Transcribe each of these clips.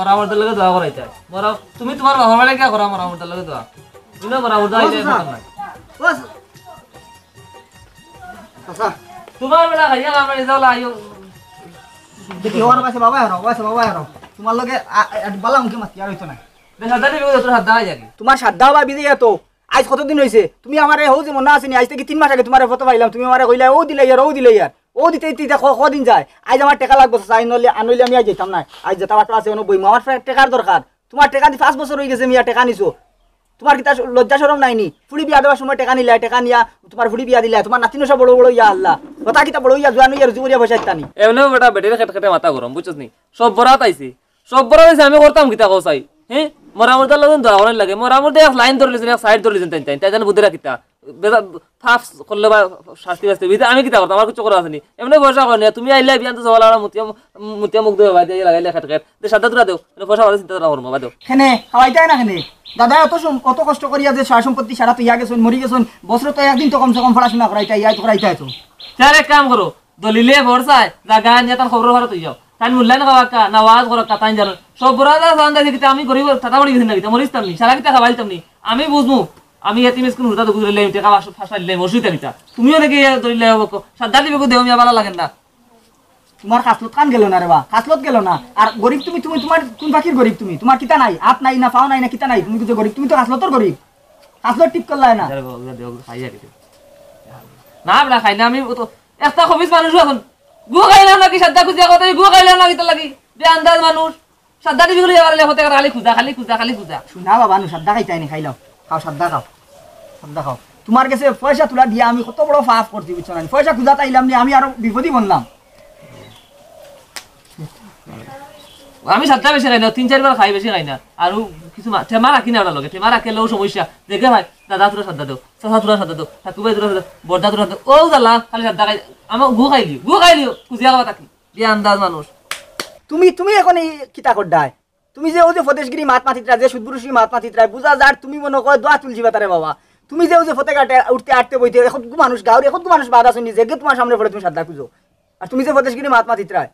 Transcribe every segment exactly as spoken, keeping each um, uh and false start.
মরা মুর্দার লগে দোয়া করাইতায়। মরা, তুমি তুমার বাবার বাড়ি গিয়া করাও মরা মুর্দার লগে দোয়া। তুমি মরা মুর্দা ও আইলে চাচা। কথা নাই। ও চাচা। চাচা। তুমার বেটা খাইয়া আমার বাড়ি যাও, আইও। দেখি, ওর বাসে বাবা হারো, বাসে বাবা হারো। তুমার লগে আ-, আ-, বালা মুখে মাতি আর অইতো না। বে সাদ্দা দিবি, তোর সাদ্দা আই আগে। তুমার সাদ্দা বাবা বিজে তো। আইজ কতদিন অইছে? তুমি আমারে হউ যে মনো আছে নি, আইজ থাকি তিন মাস আগে তুমারে ফটো পাইলাম, তুমি আমারে কইলায়, "অউ দিলাইয়ার, অউ দিলাইয়ার।" অউ দিতে দিতে ক-, কদিন যায়? আইজ আমার টেকা লাগবো চাচা, আইজ নইলে, আনইলে আমি আইজ যাইতাম না। আইজ যেতা বাট্টা আছে, অনো বইমু, আমার ফে-, টেকার দরকার। তুমার টেকা দি পাঁচ বছর অইগেছে মিয়া, টেকা নিছো। তুমার কিতা শ-, লজ্জা শরম নাই নি? ফুড়ি বিয়া দেওয়ার সময় টেকা নিলায়, টেকা নিয়া তুমার ফুড়ি বিয়া দিলায়, তুমার নাতিন অসা বড় বড় ইয়া আল্লাহ। কথা কিতা বড় ইয়া, জোয়ান অইয়া রুজি করিয়া পয়সা দিতা নি? এমনেও বেটা বেটির খেটখেটে মাথা গরম, বুঝছস নি? সব বরাত আইছে। সব বড় অইছে, আমি করতাম কিতা কও চাই? হে? মরা মুর্দার লগে দোয়া করানি লাগে। মরা মুর্দা এক লাইন ধরলিছইন, এক সাইড ধরলিছইন তাইন, তাইন, তাইন জানে বুদ্ধি রাখিতা। বেটা, ফাফ করলে বা শাস্তি বাস্তি, বিদে আমি কিতা করতাম? আমার কিচ্ছু করার আছে নি। এমনে পয়সা কয় না, তুমি আইলে বিয়ান তো সবাই আমরা মুতিয়া, মুতিয়া মুখ ধুয়ে ভাই দিয়ে লাগাইলে খেট খেট। দে সাদ্দা তুরা দেও, মানে পয়সা ভালো চিন্তা করবো, বাদ দেও। কেনে, খাওয়াইতায় না কেনে? দাদা অত সম-, অত কষ্ট করিয়া যে সয় সম্পত্তি সারা তো ইয়া গেছইন, মরি গেছইন, বছরে তো একদিন তো কমসে কম পড়াশোনা করাইতায়, ইয়া তো করাইতায় তো। স্যার, এক কাম করো, দলিলে ভরসায় জাগা নিয়া তান খবর ভারত অইযাও। তাইন মূল্যায়ন খাওয়াক্কা, না ওয়াজ করক্কা, তাইন জানো। সব বড় দাদা সান দেখি কিতা আমি গরিব টাকা পড়ি গেছি না কিতা, মরিস তামনি, সারা কিতা খাবাইল তামনি। আমি বুঝমু, আমি এতিম মিসকিন হুদা দুঃখ দিলে আমি টাকা পাঁচশো, পাঁচশো দিলে আমি অসুবিধা কিতা? তুমিও নাকি ইয়া ধরিলে হবো কো, সাদ্দা দিবে কো দেও, আমি আবার লাগেন না। তুমার খাসলত খান গেল না রে বা, খাসলত গেল না। আর গরিব তুমি, তুমি, তুমার কোন পাখির গরিব তুমি? তুমার কিতা নাই? আত নাই না, পাও নাই না, কিতা নাই? তুমি তো গরিব, তুমি তো খাসলতর গরিব। খাসলত ঠিক করলায় না। ইতারে বউ, ইতারে বউ, খাই আর কি। না, বেটা, খাই না, আমি ও তো একটা খবিস মানুষ এখন। গু খাইলাম নাকি সাদ্দা খুঁজিয়া কথা, গু খাইলাম নাকি তোর লাগি? বেআন্দাজ মানুষ। সাদ্দা টিভি গুলো এবার লেখতে খালি খুঁজা, খালি খুঁজা, খালি খুঁজা। শুনা বাবা, নু সাদ্দা খাইতায় নি, খাইলাও। খাও, সাদ্দা খাও। সাদ্দা খাও। তুমার গেছে পয়সা তুলা দিয়া আমি কত বড় পাপ করছি, বুঝছো না? পয়সা খুঁজাত আইলাম নি, আমি আরো বিপদই বনলাম। আমি সাদ্দা বেশি খাই না, তিন চাইরবার খাই, বেশি খাই না। আর ও কিছু মা-, টেমা রাখি না ওনার লগে, টেমা রাখলেও সমস্যা। দেখে ভাই, দাদা তুরা সাদ্দা দেও, চাচা তুরা সাদ্দা দেও, ঠাকু ভাই তুরা সাদ্দা দেও, বড়দা তুরা সাদ্দা দেও। ও জ্বালা, খালি সাদ্দা খাই। আমার গু খাইলিও, গু খাইলিও, খুঁজিয়া খাওয়া থাকি। বেআন্দাজ মানুষ। তুমি, তুমি এখন ই কিতা কররায়? তুমি যে অউ যে ফদেশগিরি মাত মাতিতরায়, যে সুদবুরুষি মাত মাতিতরায়, বুঝা যার তুমি মনো কয় দোয়া তুলছি বেটারে বাবা। তুমি যে অউ যে ফতে ঘাটে উঠতে আটতে বইতে, এখনগু মানুষ গাউর, এখনগু মানুষ বাদ আছইন নি, যেগে তুমার সামনে পড়ে তুমি সাদ্দা খুঁজো। আর তুমি যে ফদেশগিরি মাত মাতিতরায়,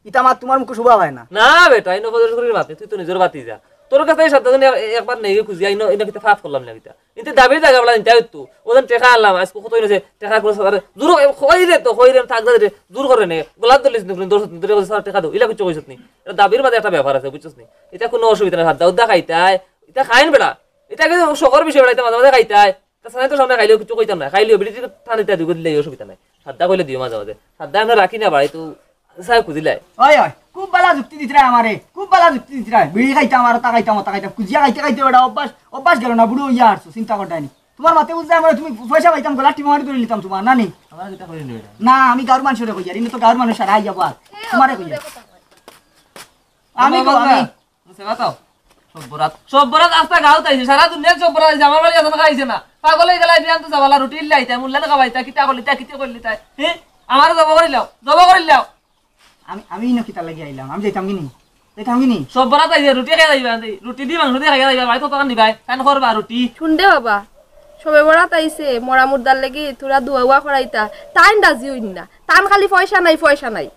ইতা মাত তুমার মুখো শুভা অয় না। না বেটা, ইনো ফদেশগিরির মাত নি, তুই তো নিজর বাতি যা। তোর গেছে ই সাদ্দা জুন একবার নেই খুঁজিয়া, ইনো, ইনো কিতা পাপ করলাম না কিতা? ইনতে দাবির জাগা বলা ইনতে আইতো। অউ যেন টেকা আনলাম, আইজকু কত অইছে, টেকা করে সারে। জুর কইরে তো, কইরে, থাক দে, জুর করে নে। গলাত ধরলিছ নি, দশ ধরে কইছে, "স্যার, টেকা দেও।" ইলা কিচ্ছু কইছত নি। ইটা দাবির মাঝে একটা ব্যাপার আছে, বুঝছস নি? ইটা কুনু অসুবিধা নাই, সাদ্দা উদ্দা খাইতায়। ইটা খাইন বেটা। ইটা কিন্তু শখর বিষয় বেটা, ইটা মাঝে মাঝে খাইতায়। তা সামনে তো সামনে খাইলেও কিচ্ছু কইতাম না। খাইলেও বিড়ি টিড়ি টানি টানি দিও, দিলে অসুবিধা নাই। সাদ্দা কইলে দিও মাঝে মাঝে। সাদ্দা আমরা রাখি না বাড়ি তো। চাই খুঁজিলাই। অয়, অয়, খুব বালা যুক্তি দিতরায় আমারে, খুব বালা যুক্তি দিতরায়। বিড়ি খাইতাম আর ওটা খাইতাম, ওটা খাইতাম, খুঁজিয়া খাইতে খাইতে বেটা অভ্যাস, অভ্যাস গেল না, বুড়া অইয়া হারছো, চিন্তা কররায় নি। তুমার মাতে বুঝলে আমারে তুমি পয়সা পাইতাম, গলা টিপা মারি ধরি নিতাম তুমার, না নি? আমার কিতা করি নি বেটা? না, আমি গাউর মানষরে কইয়ার, ইনো তো গাউর মানুষ সারা আইয়া বল। তুমারে কইয়ার। আমি কও, আমি। বুঝছে না তো? সব বরাত, সব বরাত আস্তা গাউত আইছে, সারা দুনিয়ার সব বরাত আইছে, আমার বাড়ি আসানো খাইছে না। পাগল অই গেলায়, বিয়ান তো যাবালা, রুটি ইল্লা আইতা, মুল্লান খাবাইতা, কিতা করলিতা, কিতা করলিতা। হে? আমারে জব করিলাও, জব করিলাও। আমি, আমি ইনো কিতা লাগি আইলাম? আমি যাইতাম কিনি? যাইতাম কিনি? সব বরাত আইছে, রুটি খাইয়া যাইবা, রুটি দি মাংস দি খাইয়া যাইবা, বাড়িত কতখান নিবায়? তান করবা রুটি। হুন দে বাবা, সবে বরাত আইছে, মরা মুর্দার লাগি থুড়া দোয়া উয়া করাইতা, তাইন রাজি অইন না। তান খালি পয়সা নাই, পয়সা নাই।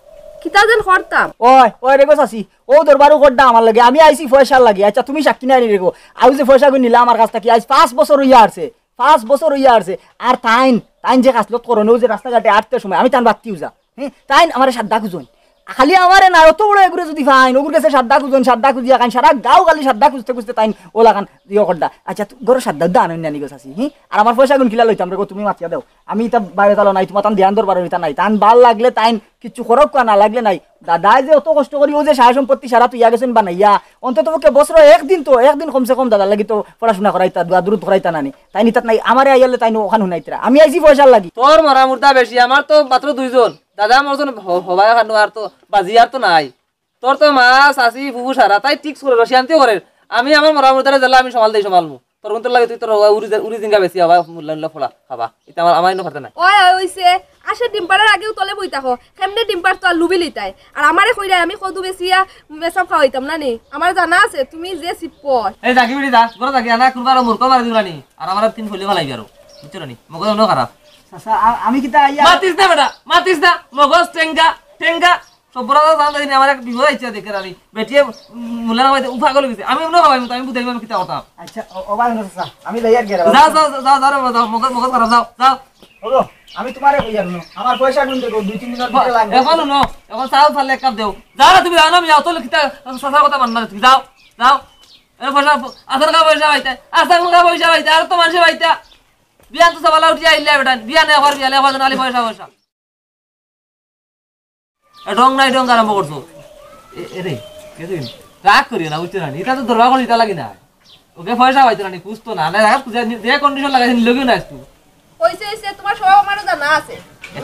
কিতা যেন করতাম। ওই, ওই রে গো চাচি, অউ দরবারও কররা আমার লগে, আমি আইছি পয়সার লাগি। আইচ্ছা, তুমি সাক্ষী নাই রে গো। আউ যে পয়সাগুন নিলা আমার কাছ থাকি, আইজ পাঁচ বছর অইয়া হারছে, পাঁচ বছর অইয়া হারছে। আর তাইন, তাইন যে খাসলত করইন, অউ যে রাস্তাঘাটে আটতে সময়, আমি তান বাত্তি উজা। হে, তাইন আমারে সাদ্দা খুজইন। খালি আমারে না, অত বড় এগুরে যুদি পাইন, অগুর গেছে সাদ্দা খুজইন, সাদ্দা খুজিয়া খাইন, সারা গাউ খালি সাদ্দা খুজতে খুজতে তাইন অলাখান ইয়ে কররা। আইচ্ছা, তু-, ঘরো সাদ্দা উদ্দা আনইন না নি গো চাচি, হি? আর আমার পয়সাগুন কিলা লইতাম রে গো, তুমি মাতিয়া দেও। আমি ইতা বাইরে তালো নাই, তুমার তান দেয়ান দরবারর ইতা নাই। তান বার লাগলে তাইন কিচ্ছু করউক্কা, না লাগলে নাই। দাদায় যে অত কষ্ট করি অউ যে সয় সম্পত্তি সারা থইয়া গেছইন বানাইয়া, অন্তত পক্ষে বছরো একদিন তো, একদিন কমসে কম দাদার লাগি তো পড়াশুনা করাইতা, দোয়া দুরুদ করাইতা না নি। তাইন ইতাত নাই, আমারে আইয়ালে তাইন অখান হুনাইতরা। আমি আইছি পয়সার লাগি। তোর মরা মুর্দা বেশি, আমার তো মাত্র দুইজন। দাদা মরছইন হ-, হবায় খানো, আর তো বাজি আর তো নাই। তোর তো মা, চাচি, ফুফু সারা, তাইন ঠিক করে, শান্তি করে। আমি আমার মরা মুর্দারে যেলা আমি সামাল দেই, সামালমু। তোর কুন্তর লাগি তুই তোর উড়ি, উড়ি জিঙ্গা বেশি হবা, মুল্লা মুল্লা ফোড়া খাবা। ইতা আমার, আমার ইনো পারতে নাই। ওই, ওই, অইছে। আশে ডিম পাড়ার আগেউ তলে বই থাকো। কেমনে ডিম পাড়তো আর লুবি লিতায়। আর আমারে কইরায় আমি কদু বেচিয়া মেসাব খাওয়াইতাম না নি? আমার জানা আছে, তুমি যে সিপ্পর। এই যাগি বেটি যা, ঘরো যাগি, আনা কুরবার মুরগ মারি দিবা নি। আর আমার তিন ফইলে ফালাইবি আরো। বুঝছো নি? মগজ অনো খারাপ। চাচা, আ-, আমি কিতা আইয়া মাতিস না বেটা, মাতিস না। মগজ টেঙ্গা, টেঙ্গা। তো বড় দাদা, জানো নি, আমার এক বিপদ আইছে, দেখে আমি বেটিয়ে মুলা না পাইতে উফা গলে গেছে। আমি অন্য খাওয়াই, আমি বুঝাই, আমি কিতা করতাম। আচ্ছা, ও, ও ভাই, না, চাচা, আমি যাই আর কি, আর যাও, যাও, যাও, যাও, যাও, যাও, মগজ, মগজ খারাপ, যাও, যাও। ওগো, আমি তোমারে কই আর নো, আমার পয়সা গুনতে গো, দুই তিন দিনের ভিতরে লাগবে। এখন নো, এখন চাউল ফালে এক কাপ দেও। যাও না, তুমি যাও না, আমি অত কিতা, চাচার কথা মানবা না তুমি, যাও, যাও। এ পয়সা, আসার কা পয়সা পাইতে, আসার কা পয়সা পাইতে, আর তো মানুষে পাইতা। বিয়ান তো সবালা উঠিয়া আইলে বেটা, বিয়ান একবার, বিয়ান একবার, নালি পয়সা, পয়সা। এ ঢং নাই, ঢং আরম্ভ করছো। এ, এ রে, কে তুই? রাগ করিও না, বুঝছো না? এটা তো দরবার করে, এটা লাগি না। ওকে পয়সা পাইতো না, নি, খুঁজতো না। না, রাগ খুঁজে নি-, যে condition লাগাইছে, নিলগিও না একটু। হইছে, হইছে, তোমার স্বভাব আমারও জানা আছে।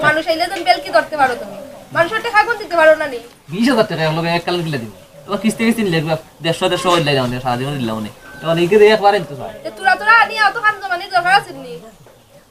মানুষ আইলে যেন বেলকি ধরতে পারো তুমি। মানুষের টেকা গুন দিতে পারো না নি? বিশ হাজার টেকা এক লগে এক কালে দিলে দিমু। এবার কিস্তি কিস্তি নিলে একবার দেড়শো, দেড়শো করে দিলাই যাও, সারাদিনও দিলাম নে। এবার এই যে একবার আনতে চাই। এ তোরা, তোরা আনি অত খান জমানির দরকার আছে নি?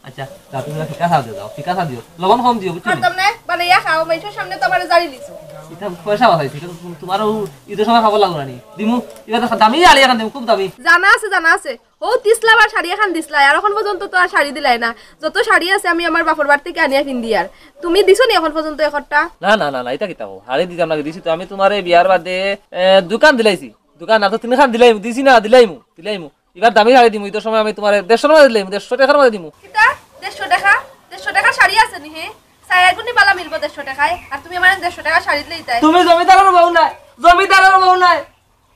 আচ্ছা, যাও, তুমি ফিকা চা দিও, যাও, ফিকা চা দিও। লবণ কম দিও, বুঝছো নি? পারতাম না, বানাইয়া খাও, মানুষের সামনে তো আমারে জারি দিছো। এটা পয়সা বাঁচাইছি, এটা তো তোমারও ঈদের সময় খাবার লাগবো না নি। দিমু, এবার তো দামি শাড়ি এখন দিমু, খুব দামি। জানা আছে, জানা আছে। ও তিসলা বা শাড়ি এখন দিসলাই, আর এখন পর্যন্ত তো আর শাড়ি দিলাই না। যত শাড়ি আছে আমি আমার বাপর বাড়ি থেকে আনিয়া পিন্দি আর। তুমি দিছো নি এখন পর্যন্ত একটা? না, না, না, না, এটা কিতা কও? শাড়ি দিতাম না, দিছি তো আমি তোমারে বিয়ার বাদে, এ, দুখান দিলাইছি। দুখান না তো তিনখান দিলাইমু, দিছি না, দিলাইমু, দিলাইমু। এবার দামি শাড়ি দিমু, ঈদের সময় আমি তোমারে দেড়শো টাকা দিলাইমু, দেড়শো টাকার মধ্যে দিমু। কিতা? দেড়শো টাকা? দেড়শো টাকার শাড়ি আছে নি হে? চাইর গুণি বালা মিলবো দেড়শো টাকায়, আর তুমি আমার দেড়শো টাকার শাড়ি দিলে দিতায়। তুমি জমিদারের বউ নায়, জমিদারের বউ নায়।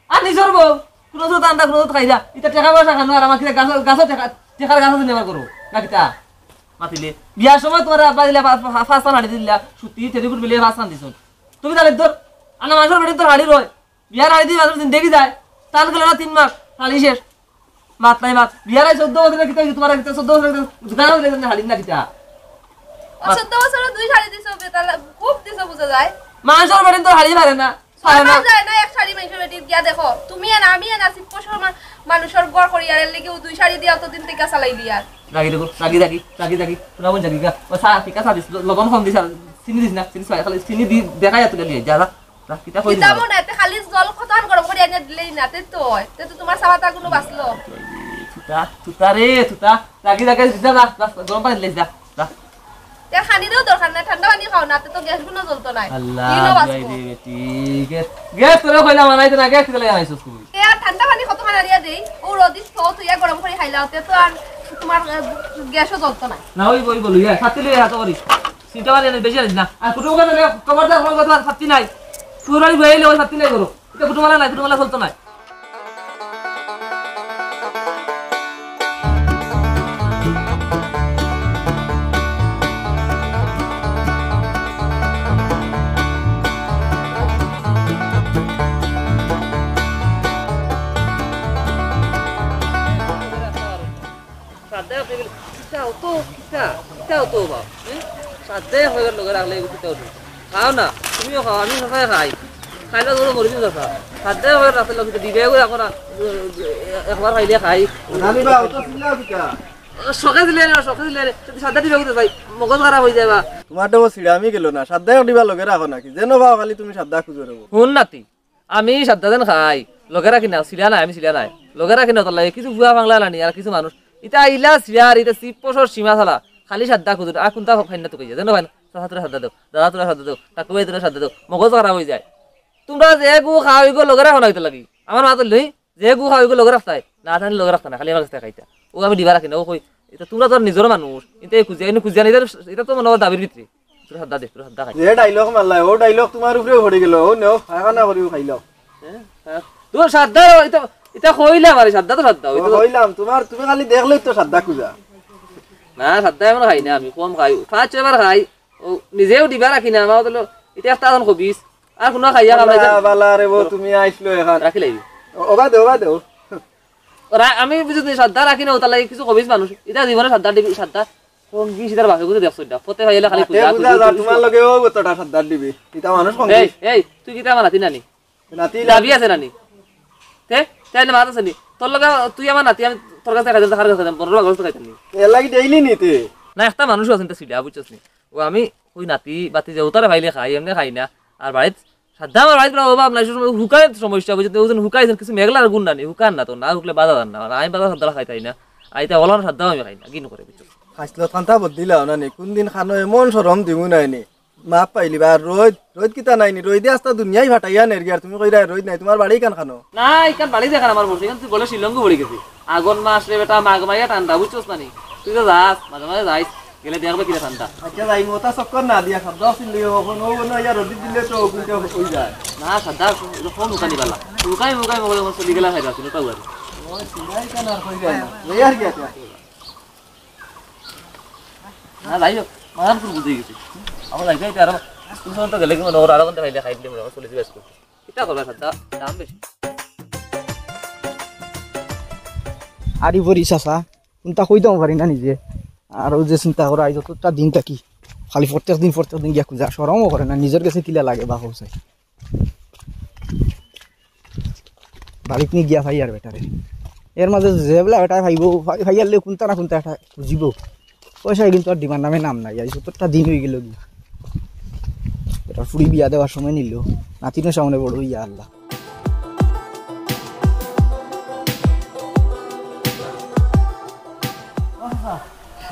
আনিসর বউ, কোনো তো দান্দা, কোনো তো খাই যা। ইতা টেকা পয়সা খানো আর আমার কিতা গাছ, গাছ টেকা, টেকার গাছ আছে নেবার করো। না কিতা? মাতিলে। বিয়ার সময় তোমার আব্বা দিলা পা-, পা-, পাঁচখান শাড়ি দিলা, সুতি, টেরিকুট মিলিয়ে পাঁচখান দিছুন। তুমি তাহলে ধর, আনা মাসের বেটি তোর শাড়ি রয়। বিয়ার শাড়ি দিয়ে মাসের জিন্দেগি যায়। তান গেল না তিন মাস, শাড়ি শেষ। মাত নাই মাত। বিয়ার আই চৌদ্দ বছরে কিতা হইছে তোমার কিতা? চৌদ্দ বছরে কিতা? দোকানে হইলে কিন্তু শাড়ি না কিতা? ও চৌদ্দ বছরে দুই শাড়ি দিছো, বেতাল খুব দিছো বুঝা যায়। মাসের বেটি তো শাড়ি পারে না। ছয় মাস যায় না, এক শাড়ি মাইনষর বেটির গিয়া দেখো। তুমি এন, আমি এন আছি, পশু মা-, মানুষর ঘর করি, আর এর লাগি ও দুই শাড়ি দিয়া অতদিন থেকে চালাই দিয়ার। রাগি দেখো, রাগি, রাগি, রাগি, রাগি। তোরা বোন জাগি গা। ও চা, ফিকা চা দিস, ল-, লবণ কম দিস, আর চিনি দিস না, চিনি ছয়, খালি চিনি দি, দেখাই আর তুলে নিয়ে যা, যা, যা, কিতা কই দিস? কিতা মনে হয়, তে খালি জল কতখান গরম করি আনিয়া দিলেই না, তে তো হয়। তে তো তোমার চাওয়াটা কোনো বাঁচলো। তুতা, তুতা রে, তুতা। রাগি, রাগি, যা, যা, যা, গরম পানি দিলে যা, যা। তে খানি দেও দরকার নাই, ঠান্ডা পানি খাও না, তে তো গ্যাস গুলো জ্বলতো নাই। আল্লাহ, কিনো বাঁচবো? দুয়াই দে বেটি, গ্যাস, গ্যাস তোরে কইলাম আনাইতে না, গ্যাস কিতা লাগি আনাইছস তুই? তে আর ঠান্ডা পানি কতখান আনিয়া দেই, ও রোদিস তো তুই আর গরম করে খাইলাও, তে তো আর তোমার, আহ, গ্যাসও জ্বলতো নাই। না, ওই, ওই বলু, ইয়া, ছাতি লইয়া হাতে করি। চিন্তা করি না, বেশি আনিস না। আর কুটুম কথা নেই, খবরদার, খবর কথা, ছাতি নাই। পুরানি বইলে ওই ছাতি নাই করো। এটা কুটুমালা নাই, কুটুমালা চলতো নাই। সাদ্দায় আপনি বলে, "কিতা অত, কিতা, কিতা অত বা? হুম? সাদ্দায় হয়ে লগে রাখলে কিতা অত? খাও না, তুমিও খাও, আমি সবাই খাই। খাইলে ধরো মরে যাবে চাচা। সাদ্দায় হয়ে রাখলে কিতা দিবে গো এখন, আ, একবার খাইলে খাই।" নানি বা, অত চিল্লাও কিতা? শখে দিলে না, শখে দিলে না। যদি সাদ্দা দিবে কোথায় ভাই? মগজ খারাপ হয়ে যায় বা। তোমার তো সিরামি গেল না, সাদ্দায় দিবা লগে রাখো নাকি? যেন পাও খালি তুমি সাদ্দা খুঁজো রে। হুন নাতি, আমি সাদ্দা যেন খাই, লগে রাখি না, সিলা নাই, আমি সিলা নাই। লগে রাখি না, তার লাগে কিছু বুয়া বাংলা নানি, আর কিছু মানুষ। ইতা আইলা সিয়ার, ইতা চিপ পশর সীমা চালা, খালি সাদ্দা খুঁজুর, আর কোনটা খাই না তো কইয়া, জানো ভাই না? চাচা তোরা সাদ্দা দেও, দাদা তোরা সাদ্দা দেও, কাকু ভাই তোরা সাদ্দা দেও, মগজ খারাপ হয়ে যায়। তোমরা যে গু খাও, ওই গু লগে রাখো না, ইতা লাগি। আমার মাত লই, যে গু খাও, ওই গু লগে রাখতায়, না জানি লগে রাখতা না, খালি আমার কাছে খাইতা। ও আমি দিবা রাখি না, ও কই, ইতা তোমরা তো আর নিজের মানুষ, ইতা এই খুঁজিয়া, এনে খুঁজিয়া না, ইতা, ইতা তো মনে হয় দাবির ভিতরে। তোরা সাদ্দা দে, তোরা সাদ্দা খাই। যে ডায়লগ মারলা, ও ডায়লগ তোমার উপরেও পড়ে গেল, ও নেও, খাখানা করিও খাইলাও। হ্যাঁ, হ্যাঁ। তোমার সাদ্দা, ইতা, ইতা কইলাম আরে সাদ্দা তো সাদ্দা, ও, ওই তো কইলাম, তোমার, তুমি খালি দেখলেই তো সাদ্দা খুঁজা। না, সাদ্দা এমন খাই না আমি, কম খাই, পাঁচ ছয়বার খাই, ও নিজেও দিবা রাখি না, আমার তো লো-, ইতা একটা এখন খবিস, আর কোনো খাইয়া খাওয়া বালা, বালা রে বউ, তুমি আইসলো এখন। রাখি লাইবি। ও, ওবা দে, ওবা দে, ও। ওরা, আমি বুঝি তুমি সাদ্দা রাখি না, ও তার লাগি কিছু খবিস মানুষ, ইতা জীবনে সাদ্দা দিবি, সাদ্দা কোন কি সিধার বাপে বুঝে দেখছো ইটা? ফতে ভাই এলে খালি তে খুঁজা, বুঝা খুঁজা, যা, খুঁজা, তোমার খুঁজা। লগে ও কতটা সাদ্দার দিবি। ইটা মানুষ কম এই, দিস। এই, তুই কিতা আমার নাতি নানি? নাতি দাবি আছে নানি? তে, তে এনে মাত আছে নি? তোর লগে তুই আমার নাতি, আমি তোর কাছে খাইতাম, তার কাছে খাইতাম, বড় বাগল তো খাইতাম নি। এর লাগি ডেইলি নিতে। না, একটা মানুষ আছে, ইটা সিধা, বুঝছস নি? ও আমি ওই নাতি, বাতি যে উতারে ভাইলে খাই, এমনি খাই না। আর বাড়িত সাদ্দা আমার বাড়িত কোনো অভাব নাই, সবসময় হুকায় সমস্যা, বুঝতে ওজন হুকাইছেন, কিছু মেঘলার গুণ না নি, হুকান না তো, না হুকলে বাধা দেন না, আর আমি বাধা সাদ্দা খাইতাই না, আইতা ওলানো সাদ্দাও আমি খাই না, গিন করে, বুঝছো? খাইছিল থান্তা বদিলাও না নি, কোন দিন খানো এমন শরম দিমু নাই নি, মাফ পাইলিবা। আর রইদ, রইদ কিতা নাই নি? রইদে আস্তা দুনিয়াই ফাটাইয়া নের গিয়া, আর তুমি কইরায় রইদ নাই। তুমার বাড়ি কান খানো? না, ইখান বাড়ি যেখান আমার পড়ছে, ইখান তুই বলে শিলংগু পড়ি গেছি। আগন মাস রে বেটা, মাঘ মাইয়া ঠান্ডা, বুঝছস না নি? তুই তো যাস, মাঝে মাঝে যাইস, গেলে দেখবে কিরে ঠান্ডা। আচ্ছা যাই, মোটা চক্কর না দিয়া খাব, দশ দিন লইয়া কখন ও না ইয়া রোদি দিলে তো কুনটা হই যায়। না, সাদ্দা, এটা কম উকানি বালা। উকাই, উকাই, উকাই, উকাই, চলি গেলা খাইবা, তুমি পাও আর। ওই সিলাই কেন আর কই যায় না? লই আর কি আছে? না, যাই হোক, মারাম করে বুঝে গেছি। আমার যাইতে হইতে আরো স্কুল পর্যন্ত গেলে কি মনে হয়, আরো ঘন্টা খাইলে খাইলে মনে হয় চলে যাবে স্কুল। কিতা করবা সাদ্দা? দাম বেশি। আরি বরি চাচা, কুনটা কইতাম পারি না নিজে। আর অউ যে চিন্তা করো, আইজ অতটা দিন থাকি, খালি প্রত্যেক দিন, প্রত্যেক দিন গিয়া খুঁজা, শরমও করে না, নিজর গেছে কিলা লাগে বা কও চাই। বাড়িত নি গিয়া পাই আর বেটারে। এর মাঝে যেবলা বেটায় পাইবো, পাই-, পাইয়ারলে কুনটা না কুনটা একটা খুঁজিবো। পয়সা কিন্তু আর দিবার নামে নাম নাই। আইজ অতটা দিন অই গেল গি। বেটার ফুড়ি বিয়া দেওয়ার সময় নিল। নাতিনর সামনে বড় অইয়া আল্লাহ।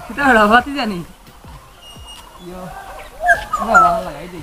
কিতা বেটা, বাতি জানি? ইয়ো, বাবা, লাগাই দে।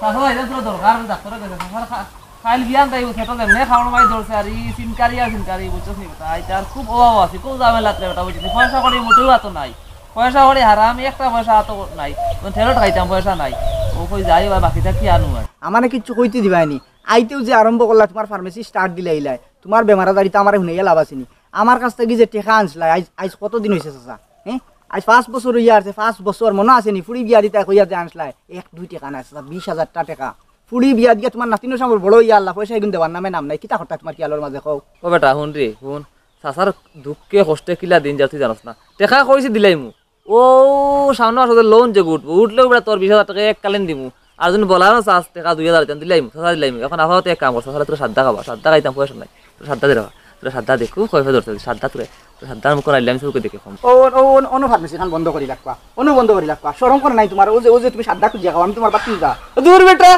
চাচা, এটা তোর দরকার, আমি ডাক্তারের কাছে। চাচার খা-, খাইল বিয়ান তাই বসে, তো এমনি খাওয়ার মাই ধরছে, আর ই সিনকারি আর সিনকারি, বুঝছস নি বেটা? এটা আর খুব অভাব আছে, খুব ঝামেলাত রে বেটা, বুঝছস নি? পয়সা কড়ি মোটেও আতো নাই। পয়সা কড়ি হারাম, একটা পয়সা আতো নাই। মানে, ঠেরট খাইতাম, পয়সা নাই। ও কই যাই বা বাকিটা কি আনু আর? আমারে কিচ্ছু কইতে দিবায় নি। আইতেউ যে আরম্ভ করলা, তুমার ফার্মেসি স্টার্ট দিলাইলায়। তুমার বেমার আজারিতে আমারে হুনাইয়া লাভ আছে নি? আমার কাছ থাকি যে টেকা আনছলায়, আইজ, আইজ কতদিন অইছে চাচা? হ্যাঁ? আইজ পাঁচ বছর অইয়া আছে, পাঁচ বছর মনো আছে নি? ফুড়ি বিয়া দিতায় কইয়া যে আনছলায়, এক দুই টেকা নায় চাচা, বিশ হাজারটা টেকা। ফুড়ি বিয়া দিয়া তুমার নাতিনর সামনে বড় অইয়া আল্লাহ, পয়সা এগুন দেবার নামে নাম নাই। কিতা করতায় তুমার খিয়ালর মাঝে কও? ও বেটা, হুন রে, হুন। চাচার দুঃখে কষ্টে কিলা দিন যার তুই জানোস না। টেকা কইছি দিলাইমু। ও সামনে মাস ওদের লোন যে উঠবো, উঠলেউ বেটা তোর বিশ হাজার টেকা এককালীন দিমু। আর যদি বলারও চাস টেকা দুই হাজার দিতাম, দিলাইমু, চাচা দিলাইমু। এখন আপাতত এক কাম কর, চাচা তোরে সাদ্দা খাবা, সাদ্দা খাইতাম পয়সা নাই। তোরে সাদ্দা দে বাবা, তোরে সাদ্দা দে, খুব কয় ধরছে, সাদ্দা তোরে, তোরে সাদ্দার মুখ আইলে আমি চোখে দেখে কম। ও, ও, ও, অনু ফার্মেসি খান বন্ধ করি রাখবা, অনু বন্ধ করি রাখবা। শরম করে নাই তুমার? ও যে, ও যে তুমি সাদ্দা খুঁজিয়া খাও, আমি তুমার বাত্তি যা। দূর বেটা,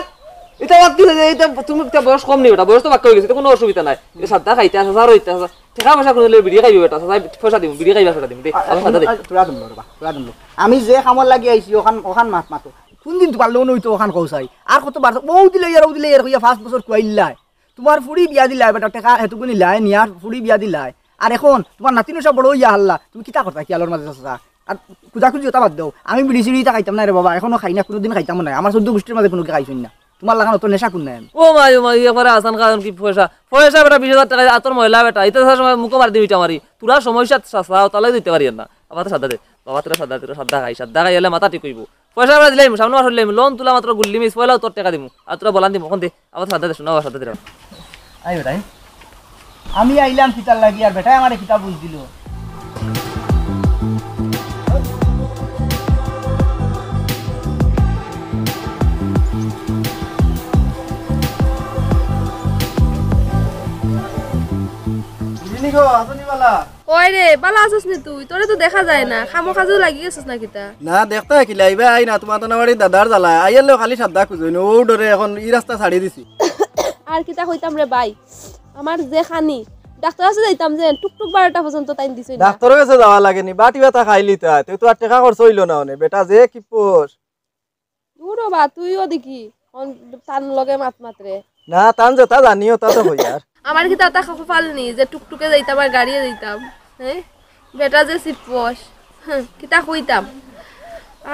এটা বাদ দিলে যে, এটা তুমি, এটা বয়স কম নি বেটা, বয়স তো বাক্কা অই গেছে, এটা কুনু অসুবিধা নাই। এটা সাদ্দা খাইতে আসে, আর হইতে আসে। টেকা পয়সা কুনু লইলে বিড়ি খাইবে বেটা, চাচা পয়সা দিমু, বিড়ি খাইবা পয়সা দিমু দে, আ-, আ-, আমি সাদ্দা দে। আ-, তোরা দিমু রে বাবা, তোরা দিমু। আমি যে কামর লাগি আইছি, ওখান, ওখান মাত মাতো। কুন দিন তুমার লোন অইতো ওখান কও চাই? আর কত বার, ও দিলে ইয়ার, ও দিলে ইয়ার কইয়া পাঁচ বছর খুয়াইল্লায়। তুমার ফুড়ি বিয়া দিলায় বেটা, টেকা হেতুকু নিলায়, নিয়ার ফুড়ি বিয়া দিলায়। আর এখন তুমার নাতিনর সব বড় অইয়া হাল্লা, তুমি কিতা করতায় খিয়ালর মাঝে চাচা? আর খুজাখুজি ওটা বাদ দেও, আমি বিড়ি সিড়ি ইতা খাইতাম নায় রে বাবা, এখনো খাই না, কুনুদিন খাইতামও নায়। আমার চৌদ্দ গুষ্টির মাঝে কুনুকে খাইছইন না। তুমার লাখান অত নেশা কুন নাই আমি। ও মাই, ও মাই, একবারে আসান খাওয়ান কি পয়সা? পয়সা বেটা বিশ হাজার টেকা, আতর ময়লা বেটা, ইতা সময় মুখো মারি দিবি ইটা মারি। তোরা সমস্যা চাচা, তাহলে দিতে পারি না। আবার তো সাদ্দা দে, বাবা তোরা সাদ্দা, তোরা সাদ্দা খাই, সাদ্দা খাই এলে মাথা ঠিক অইবো। পয়সা বেটা দিলাইমু, সামনে মাস দিলাইমু, লোন তুলা মাত্র গুল্লি মিস, পয়লাউ তোর টেকা দিমু। আর তোরা বলান দিমু, অখন দে, আবার সাদ্দা দে, শোনা, আবার সাদ্দা দে। আই বেটাই, আমি আইলাম কিতার লাগি, আর বেটায় আমারে কিতা বুঝ দিল? বুঝলি গো, আসনি বালা? ওই রে, বালা আছস নি তুই? তোরে তো দেখা যায় না, কামো কাজো লাগি গেছস না কিতা? না, দেখতা কিলা, ইবা আই না, তুমার তো না বাড়ি দাদার জ্বালায়। আইয়ারলেও খালি সাদ্দা খুজইন, ও ডরে এখন ই রাস্তা ছাড়ি দিছি। আর কিতা কইতাম রে ভাই, আমার যে খানি, ডাক্তার আছে যাইতাম যে টুকটুক বারোটা পর্যন্ত টাইম দিছে না। ডাক্তারর গেছে যাওয়া লাগে নি, বাটি ব্যথা খাইলিতা, তে তো আর টেকা খরচ অইলো না অনে, বেটা যে কি পোষ। দূর বা, তুইও দেখি, অন-, তান লগে মাত মাত রে। না, তান যেতা জানিও, তা তো কই আর। আমার কিতা অতা কপাল নি যে টুকটুকে যাইতাম আর গাড়িয়ে যাইতাম, হ্যাঁ? বেটা যে সিপস, হ্যাঁ, কিতা কইতাম?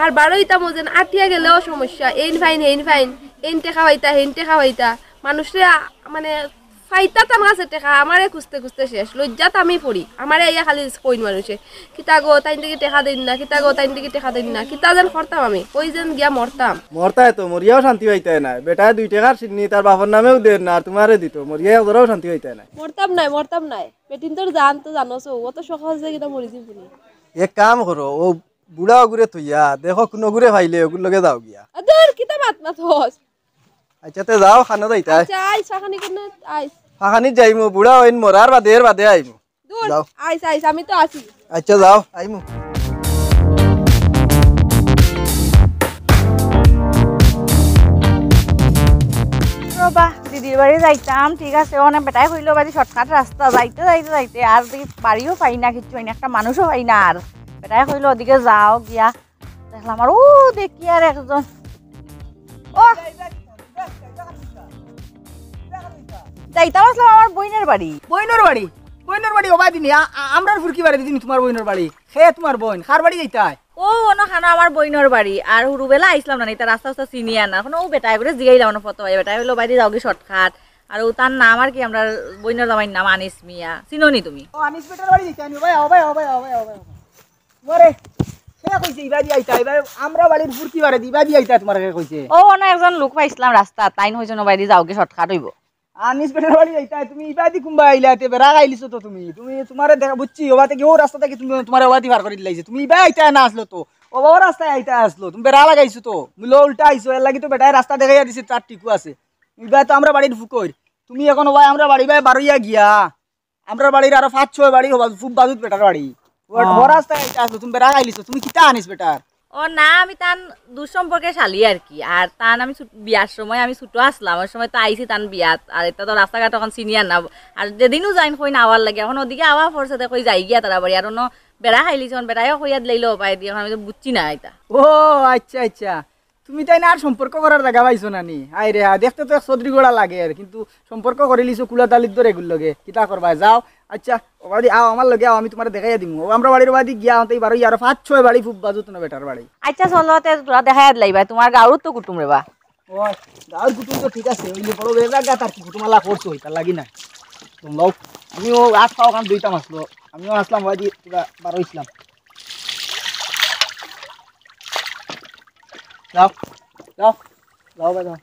আর বারইতাম ও যেন আটিয়া গেলেও সমস্যা, এইন ফাইন, হেইন ফাইন, এইন টেকা পাইতা, হেইন টেকা পাইতা। মানুষরে আ-, মানে, ফাইতা তান কাছে টেকা, আমারে খুঁজতে খুঁজতে শেষ। লজ্জাত আমি পড়ি, আমারে আইয়া খালি কইন মানুষে, "কিতা গো, তাইন দেখি টেকা দেইন না, কিতা গো, তাইন দেখি টেকা দেইন না।" কিতা যেন করতাম আমি, কই যেন গিয়া মরতাম। মরতায় তো, মরিয়াও শান্তি পাইতায় না। বেটায় দুই টেকার সিন্নি তার বাপর নামেও দের না, আর তুমারে দিত, মরিয়া একজরাও শান্তি পাইতায় না। মরতাম নায়, মরতাম নায়। বেটিন্তর জান তো জানোস, অত সহজে কিতা মরি যিবো নি। এক কাম করো, ও বুড়া অগুরে থইয়া, দেখো কুনু অগুরে পাইলে অগুর লগে যাও গিয়া। আ, দূর, কিতা মাত মাতস? আচ্ছা, তে যাও, খানো যাইতায়। আচ্ছা, আইস, ফাখানি কেনে আইস? ফাখানিত যাইমু, বুড়া অইন মরার বাদে, এর বাদে আইমু। দূর, যাও। আইস, আইস, আমি তো আছি। আচ্ছা, যাও, আইমু। রবা, দিদির বাড়ি যাইতাম, ঠিক আছে, অনে বেটায় কইলো বাড়ি shortcut রাস্তা, যাইতে, যাইতে, যাইতে, আর দেখি বাড়িও পাই না, কিচ্ছু পাই না, একটা মানুষও পাই না আর। বেটায় কইলো, "ওদিকে যাও গিয়া।" দেখলাম, আর ও দেখি আর একজন ও, যাইতাম আছলাম আমার বইনর বাড়ি। বইনর বাড়ি? বইনর বাড়ি ওবায়দি নি? আ-, আ-, আমরার ফুরকি বাড়ি দিদি নি তুমার বইনর বাড়ি? হে তুমার বইন, কার বাড়ি যাইতায়? ও, অনো খানো আমার বইনর বাড়ি। আর হুরুবেলা আইছলাম না, ইতা রাস্তা উস্তা চিনিয়ার না। অখন ও বেটায় করে জিগাইলাম, অনো ফটো পাই, বেটায় কইলো, "ওবায়দি যাওগি shortcut।" আর ও তার নাম আর কি, আমরার বইনর জামাইর নাম আনিস মিয়া। চিনো নি তুমি? ও, আনিস বেটার বাড়ি যাইতায় নি? ওবায়, ওবায়, ওবায়। ওরে, কে কইছে ইবাদি আইতা? ইবাদি আমরার বাড়ির ফুরকি বাড়ি দি ইবাদি আইতা তুমারে কে কইছে? ও, অনো একজন লোক পাইছলাম রাস্তাত, তাইন কইছইন ওবায়দি যাওগি shortcut অইবো। আনিস বেটার বাড়ি যাইতায়, তুমি ইবাদি কুনবায় আইলায়, তে বেড়া খাইলিছো তো তুমি। তুমি, তুমারে দেখা বুঝছি, ওবায়দি কি ও রাস্তা থাকি তুমি, তুমারে ওবায়দি বার করি দিলাইছে। তুমি ইবায় আইতায় না আছলো তো, ও বাবা রাস্তায় আইতায় আছলো, তুমি বেড়া লাগাইছো তো, মুলো উল্টা আইছো, এরলাগি তো বেটায় রাস্তা দেখাইয়া দিছে, তার ঠিকও আছে। ইবায় তো আমরার বাড়ির ফুকইর। তুমি অখন ওবায় আমরার বাড়ি বায় বারইয়া গিয়া, আমরার বাড়ির আরো পাঁচ ছয় বাড়ি হবা, খুব বাজুত বেটার বাড়ি। ও, হ্যাঁ। ও রাস্তায় আইতায় আছলো, তুমি বেড়া খাইলিছো, তুমি কিতা আনিস বেটার? ও না, আমি তান দুঃসম্পর্কে শালি আর কি। আর তান আমি ছুট-, বিয়ার সময় আমি ছোট আছলাম, ওই সময় তো আইছি তান বিয়াত। আর ইতা তো রাস্তাঘাট অখন চিনিয়ার না। আর যেদিনও যাইন কইন আওয়ার লাগি, অখন ওদিকে আওয়া পড়ছে, তে কই যাইগিয়া তারার বাড়ি। আর অনো বেড়া খাইলিছইন, বেটায়ও কইয়া দিলাইলো ওবায়দি, অখন আমি তো বুঝছি না ইতা। ও, আইচ্ছা, আইচ্ছা। তুমি তাইন আর সম্পর্ক করার জাগা পাইছো না নি? আয় রে হা, দেখতে তো এক চৌধুরী গোড়া লাগের, কিন্তু সম্পর্ক করিলিছো কুলাতালির দরে এগুর লগে। কিতা করবায়? যাও। আইচ্ছা, ওবায়দি আও, আমার লগে আও, আমি তুমারে দেখাইয়া দিমু। ও আমরার বাড়ির ওবায়দি গিয়া, অন্তে বারইয়া আরো পাঁচ ছয় বাড়ি খুব বাজুত না বেটার বাড়ি। আইচ্ছা, চলো, তে তুরা দেখাইয়া দিলাইবায়, তুমার গাঁওর তো কুটুম রেবা। ও, গাঁওর কুটুম তো ঠিক আছে, অইলে বড় বেজাগাত আর কি কুটুম আলা করছো, ইতার লাগি না। তুমি লও, আমিও আত পাও কান ধুইতাম আছলো, আমিও আছলাম, ওবায়দি পুরা বারইছলাম। যাও, যাও, যাও ভাই, যাও।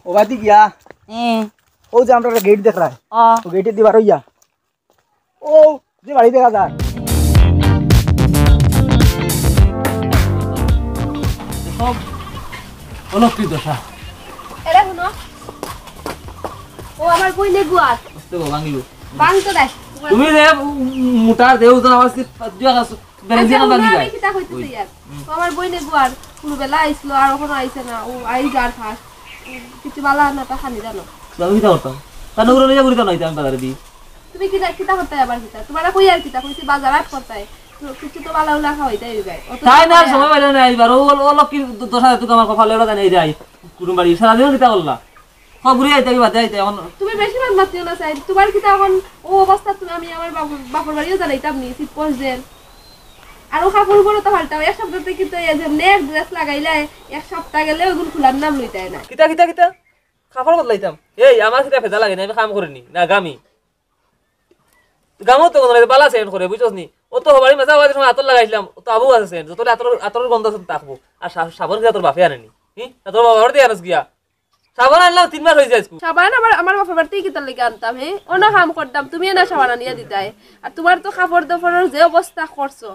ওবায়দি গিয়া, হুম। ও যে আমরার গেট দেখরায়, ও। ও গেটে দি বারইয়া। ও যে বাড়ি দেখা যায়। দেখো, ও লক্ষ্মীর দশা। এরে হুনো। ও আমার বইনে গুয়ার। আস্তে গো, ভাঙিব। ভাঙতো দেখ। তুমি যে মোটার দেহ ওজন আমার কি দুয়া গাছ ব্যালেন্স আচ্ছা, এখন হুনো, ভাঙি আমি যায়। কিতা কইতে ওই। চাই আর? হুম। ও আমার বইনে গুয়ার, হুরুবেলা আইছিল, আর অখনো আইছে না। ও আই যার ফাঁস। কিছু বালা না তা খালি জানো। আমি কিতা করতাম? তার নগরে লইয়া ঘুরিতাম না, আমি বাজারে দি। তুমি কিতা, কিতা করতায় আবার কিতা? তুমারে কই আর কিতা? কইছি বাজার আট করতায়। তো কিছু তো বালা উলা খাওয়াইতায় অইবায়। অত তাই না, সময় পাইলে না, এইবার ও, ও লক্ষ্মীর দ-, দশা তো আমার কপালে ওরা জানাই যায়। কুটুম বাড়ি সারাদিন কিতা করলা? সব ঘুরে আইতে কি বাদে আইতে এখন? তুমি বেশি মাত মাতিও না, সাইদ। তুমার কিতা এখন ও অবস্থা, তুমি আমি আমার বাপ-, বাপর বাড়িও জানাইতাম নি, শীত পড়ছে। আর ও কাপড় উপরে তো পাল্টাও, এক সপ্তাহ থাকি তো এই যে নেক ড্রেস লাগাইলে, এক সপ্তাহ গেলে ওগুন খোলার নাম লইতায় না। কিতা, কিতা, কিতা? কাপড় বদলাইতাম? এই, আমার কিতা ফেদা লাগে না, আমি কাম করি নি, না গামি। গামও তো কোনো বালা সেন্ট করে, বুঝছস নি? ও তো হবারি মেসা হওয়ার সময় আতর লাগাইছিলাম, ও তো আবু আছে সেন্ট, যত আতর, আতর গন্ধ আছে থাকবো। আর সা-, সাবান কিতা তোর বাপে আনেনি? হি? না তোর বাবার দিয়ে আনস গিয়া? সাবান আনলাম তিন মাস হয়ে যায় আজকে। সাবান আবার আমার বাপর বাড়িতেই কিতার লাগি আনতাম, হে? অন্য কাম করতাম, তুমি না সাবান আনিয়া দিতায়। আর তুমার তো কাপড় দোপড়র যে অবস্থা করছো,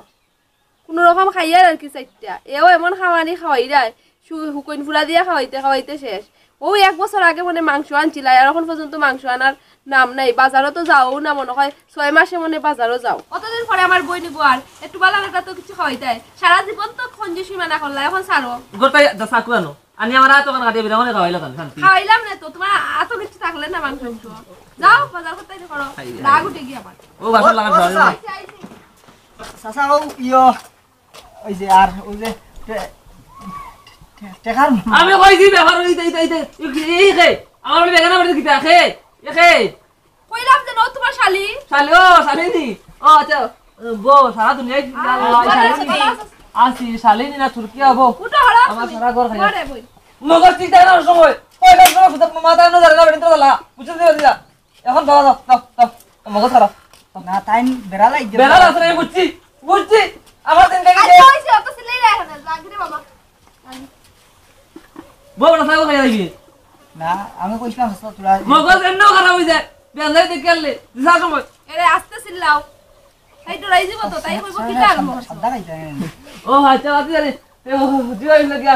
কোনো রকম খাইয়ার আর কি চাইটা। এও এমন খাওয়ানি খাওয়াইরায়, সু-, হুকইন ফুলা দিয়া খাওয়াইতে খাওয়াইতে শেষ। ও এক বছর আগে মনে মাংস আনছিলায়, আর অখন পর্যন্ত মাংস আনার নাম নাই। বাজারও তো যাও না মনে হয়, ছয় মাসে মনে বাজারও যাও। অতদিন পরে আমার বইনে গুয়ার, একটু বালা বেটা তো কিছু খাওয়াইতায়। সারা জীবন তো খঞ্জুসি মানা করলা, অখন ছাড়ো। গোটাই দা চাকু আনো। আনি আমার আতো কান কাটিয়ে বিরামনে খাওয়াইলা কান শান্তি। খাওয়াইলাম না তো, তুমার আতো কিছু থাকলে না মাংস উংস। যাও, বাজার করতে আইতে করো। হাই রে। রাগ উঠে গিয়া আমার। ও বাসন লাগান ও, খাওয়াইলাম। চাচা। আইছি, আইছি। চাচা, ও ইয়ো, ওই যে আর ওই যে টে-, টে-, টেকার আমি কইছি ব্যাপার ওই তাই, তাই, তাই। এই, এই খে, আমার বাড়ি বেগানা বাড়ি কিতা খে? এ খে? কইলাম যে, ও তুমার শালি। শালি, ও, শালি নি? ও, আচ্ছা, বউ, সারা দুনিয়ায় আ, শালি নি? আছি, শালি নি না তুর্কি আবো? উঠো, হলো আমার তুমি। সারা ঘর খাইয়া। ঘরে বই। মগজ ঠিক থাকে না সময়। ওই কাজ করো, মাথা এনে ধরে না, বেটিন তো জ্বালা। বুঝছো তো, দিদা? এখন বাবা যাও, যাও, যাও। মগজ খারাপ। না, তাই বেড়া লাগছে। বেড়া লাগছে না, আমি বুঝছি। বুঝছি। আমার দিন থেকে আচ্ছা, ওই যে অত সিলাই রাখে না, লাগি রে বাবা। বউ, না থাকো, খাইয়া লাগি। না, আমি কইছিলাম, হাসপাতাল তোরা মগজ এমনিও খারাপ হয়ে যায়। বেড়া দেখে আনলে, দিশা সময়। এরে, আস্তে চিল্লাও। তাই ডরাই দিব তো, তাই কইব কি তার মগজ? সাদা খাইতে হয় না। ও, আচ্ছা, বাদ দে রে। এ, ও, জি, ওই লোক ইয়া।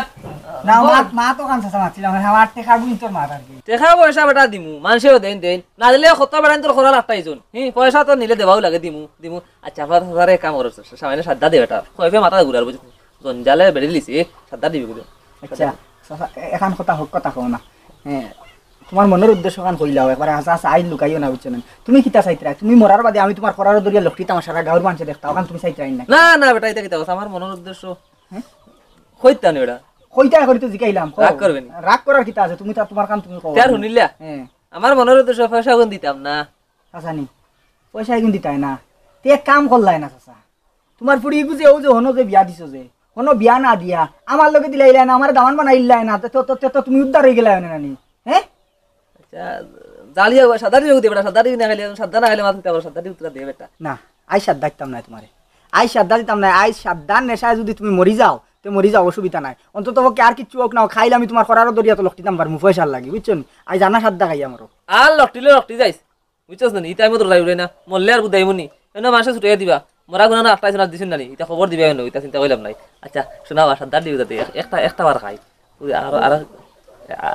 না, ও। মা, মা তো কান চাচা মারছিলাম, আমার টেকা গুণ তোর মার আর কি। টেকা পয়সা বেটা দিমু, মানষেও দেন, দেন। না দিলে কত বেটা তোর খোরা লাট্টাই জন। হি, পয়সা তো নিলে দেওয়াও লাগে, দিমু, দিমু। আচ্ছা, আবার ধরে কাম করছ, সামনে সাদ্দা দে বেটা। কইবে মাথা ঘুরার বুঝ, জঞ্জালে বেড়ে লিছি, সাদ্দা দিবি বুঝ। আচ্ছা, চাচা, এ-, এখান কথা হক কথা কও না। হ্যাঁ, তুমার মনর উদ্দেশ্য খান কইলাও, একবারে হাছা হাছা, আইজ লুকাইও না, বুঝছো না? তুমি কিতা চাইতরায়? তুমি মরার বাদে আমি তুমার করারো ধরিয়া লটকিতাম, সারা গাউর মানষে দেখতা, অখান তুমি চাইতরায় না? না, না, বেটা, ইতা কিতা কথা? আমার মনর উদ্দেশ্য, হ্যাঁ? কইতা নি বেটা? কইতা করি তো জিকাইলাম, কও। রাগ করবে নি? রাগ করার কিতা আছে? তুমি তো তুমার কাম তুমি কও। তে আর হুনিলা? হ্যাঁ। আমার মনর উদ্দেশ্য পয়সা গুন দিতাম না। আচ্ছা নি, পয়সা এগুন দিতায় না। তে এক কাম করলায় না, চাচা। তুমার ফুড়ি ইগু যে, অউ যে হনো যে বিয়া দিছো যে, হনো বিয়া না দিয়া, আমার লগে দিলাইলায় না, আমারে দামান বানাইলায় না, তে তো, তো, তে তো তুমি উদ্ধার অইগেলায় অনে নানি, হ্যাঁ? আচ্ছা, জালিয়া সাদ্দা দিবে বেটা, সাদ্দা দিবি না খাইলে, সাদ্দা না খাইলে মাথা দিতে পারো, সাদ্দা দিবি তোরা দে বেটা। না, আইজ সাদ্দা দিতাম নায় তুমারে। আইজ সাদ্দা দিতাম নায়, আইজ সাদ্দার নেশায় যুদি তুমি মরি যাও, তে মরি যাও, অসুবিধা নাই। অন্তত পক্ষে আর কিচ্ছু অউক না অউক, খাইলে আমি তুমার করারো ধরিয়া তো লটকিতাম পারমু পয়সার লাগি, বুঝছো নি? আইজ আনা সাদ্দা খাইয়া মরো। আর লটকিলে লটকি যাইস। বুঝছস না নি? ই টাইমো তো ডরাইবরে না। মরলে আর বুদাইমু নি। এনে মানষে ছুটাইয়া দিবা। মরা গুনা না আটকাইছে না দিছইন না নি? ইতা খবর দিবা এনে, ইতা চিন্তা করিলাম নাই। আচ্ছা, শোনা বা, সাদ্দা দিবি তাতে। এক-, একটা, একটা বার খাই। ওই আরো, আরো,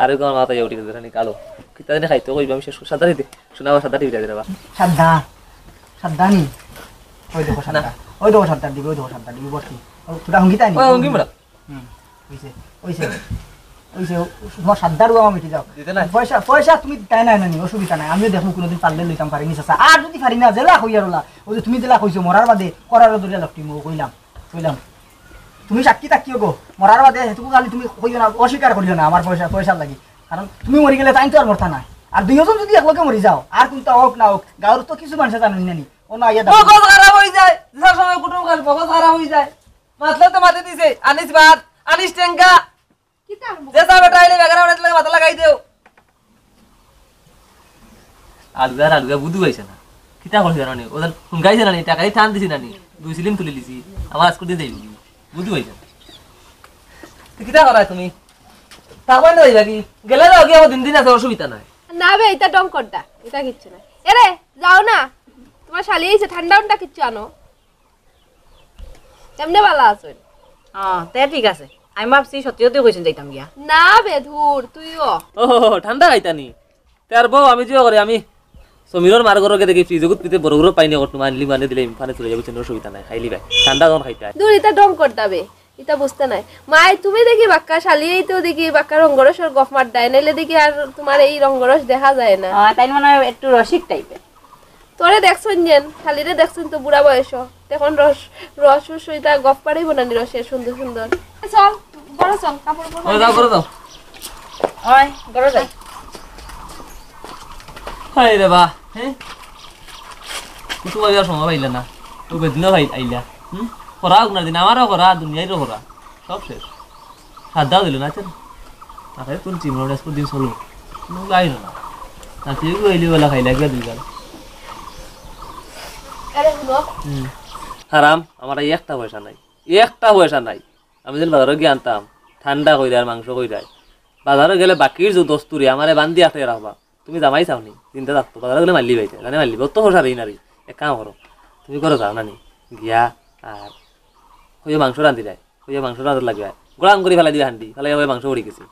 আরো কোন মাথা ইয়া উঠি গেছে, খানি কালো। কিতা জানি খাইতো কইবা, আমি শেষ করি। সাদ্দা দিতে। শোনা বা, সাদ্দা দিবি তাতে বা। সাদ্দা? সাদ্দা নি? ওই দেখো সাদ্দা। না। ওই দেখো সাদ্দা দিবি, ওই দেখো সাদ্দা দিবি, বর্তি। ও, তোরা হুঙ্গি তাই নি? ওই হুঙ্গি মরা। হুম, অইছে, অইছে, অইছে, তুমার সাদ্দার বাবা মিটি যাও। দিতে নাই? পয়সা, পয়সা তুমি দিতায় নায় নানি, অসুবিধা নাই, আমিও দেখমু কুনুদিন পারলে লইতাম পারি নি চাচা। আর যুদি পারি না, যেলা কইয়ার অলা, অউ যে তুমি যেলা কইছো, মরার বাদে করারো ধরিয়া লটকিমু, কইলাম, কইলাম। তুমি সাক্ষী থাকিও গো, মরার বাদে হেটুকু খালি তুমি কইও না, অস্বীকার করিও না আমার পয়সা, পয়সার লাগি। কারণ তুমি মরি গেলে তাইন তো আর মরতা নায়। আর দুইওজন যুদি একলগে মরি যাও, আর কুনতা অউক না অউক, গাউর তো কিছু মানষে জানইন না নি, ও না আইয়া দেখো। মগজ খারাপ অইযায়, যে সময় কুটুম খালি মগজ খারাপ অইযায়। মাতলে তো মাতি দিছে, আনিস ভাত, আনিস টেঙ্গা। কিতা আর যে যা বেটা আইলে বেগারা বেটা লাগে মাথা লাগাই দেও। আলুয়া, আলুয়া, বুধু পাইছে না। কিতা করছে জানো নি? ওদের হুনকাইছে না নি, টাকাই টান দিছি না নি। দুই সিলিম তুলি দিছি। আমার আজকে দিয়ে যাইব। বুধু পাইছে না। তো কিতা করায় তুমি? তারপরে না যাইবা কি? গেলে যাও কি, আমার দিন দিন আছে, অসুবিধা নাই। না বে, ইতা ঢং করতা, ইতা কিচ্ছু না। এরে, যাও না, তুমার শালি আইছে, ঠান্ডা উন্ডা কিচ্ছু আনো। এমনে ভালা আছইন? অ, তে ঠিক আছে। আমি ভাবছি সত্যি সত্যি কইছইন যাইতাম গিয়া। না বে, ধুর, তুইও। ও, ঠান্ডা খাইতা নি? তে আর বউ, আমি যে করি, আমি সমীরর মার ঘরো গিয়া দেখি ফ্রিজো গুত পিতে বড় বড় পাইনি কত, আনলি মানে দিলে, ফানে চলে যাবো, কোনো অসুবিধা নাই, খাইলি ভাই। ঠান্ডা যখন খাইতা। ধুর, ইতা ঢং করতা বে, ইতা বুঝতা নায়। মাই, তুমি দেখি বাক্কা শালি, এই তো দেখি বাক্কা রঙ্গরসর গফ মারতায়, নাইলে দেখি আর তুমার এই রঙ্গরস দেখা যায় না। অ, তাই মনে হয় একটু রসিক টাইপের। তোরে দেখছইন যেন, শালিরে দেখছইন তো বুড়া বয়স। এখন রস, রস, রস, ইতা গফ পাড়াইব না নি রসের সুন্দর সুন্দর। চল, ঘরো চল, কাপড় উপর ও, যাও, ঘরো যাও। ওই, ঘরো যাই। হায় রে বা, হ্যাঁ? কুটু ভাবিয়ার সময় পাইলা না। ও বেদিনও ভাই আইলা। হুম? করা হোক না দিন, আমারও করা, দুনিয়ারও করা। সব শেষ। সাদ্দাও দিল না, চল। তাকে তুলছি, মনে হয় আজকের দিন চলবো। কোনো লাইন না। না, তুই এগুলো এলি বেলা খাইলা, একবার দুইবার। আরে, হুনো। হুম। হারাম, আমার এই একটা পয়সা নাই। একটা পয়সা নাই। আমি যেন বাজারো গিয়া আনতাম, ঠান্ডা কইরায় আর মাংস কইরায়। বাজারো গেলে বাকির যে দস্তুরি, আমারে বান্ধি আটকে রাখবা। তুমি জামাই চাও নি? চিন্তা থাকতো। বাজারো গেলে মারলি বাইতে, জানে মারলি। অত পয়সা দেই না রে। এক কাম করো। তুমি করো যাও না নি। গিয়া আর কইও মাংস রান্ধি দেয়। কইও মাংস রান্ধা লাগে। গোড়াং করি ফালাই দিবে হান্ডি। ফালাই হবে মাংস পড়ি গেছে।